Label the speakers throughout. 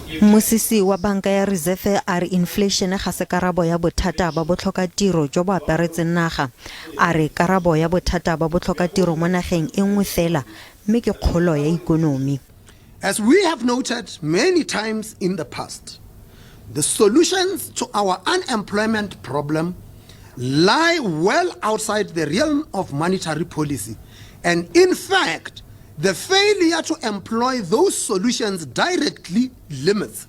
Speaker 1: Mmusisi wa Banka ya Reserve a re infleišene ga se karabo ya bothata ba botlhokatiro jo bo aparetseng naga. A re karabo ya bothata ba botlhokatiro mo nageng e nngwe fela mme ke kgolo ya ikonomi.
Speaker 2: As we have noted many times in the past, the solutions to our unemployment problem lie well outside the realm of monetary policy and in fact the failure to employ those solutions directly limits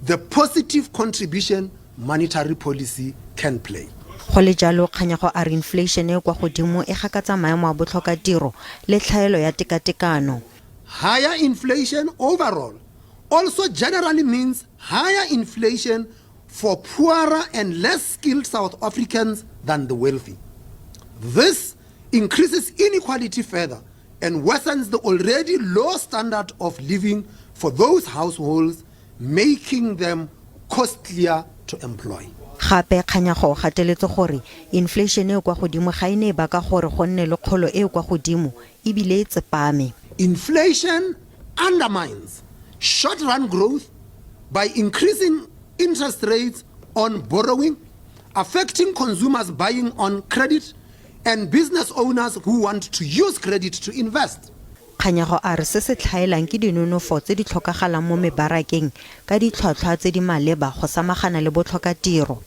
Speaker 2: the positive contribution monetary policy can play.
Speaker 1: Go le jalo, Kganyago a re infleišene e kwa godimo e gakatsa maemo a botlhokatiro le tlhaelo ya tekatekano.
Speaker 2: Higher inflation overall also generally means higher inflation for poorer and less skilled South Africans than the wealthy. This increases inequality further and worsens the already low standard of living for those households, making them costlier to employ.
Speaker 1: Gape Kganyago o gateletse gore infleišene e kwa godimo ga e ne e baka gore go nne le kgolo e e kwa godimo e bile e tsepame.
Speaker 2: Inflation undermines short-run growth by increasing interest rates on borrowing, affecting consumers buying on credit and business owners who want to use credit to invest.
Speaker 1: Kganyago a re se se tlhaelang ke dinonofo tse di tlhokagalang mo mebarakeng ka ditlhwatlhwa tse di maleba go samagana le botlhokatiro.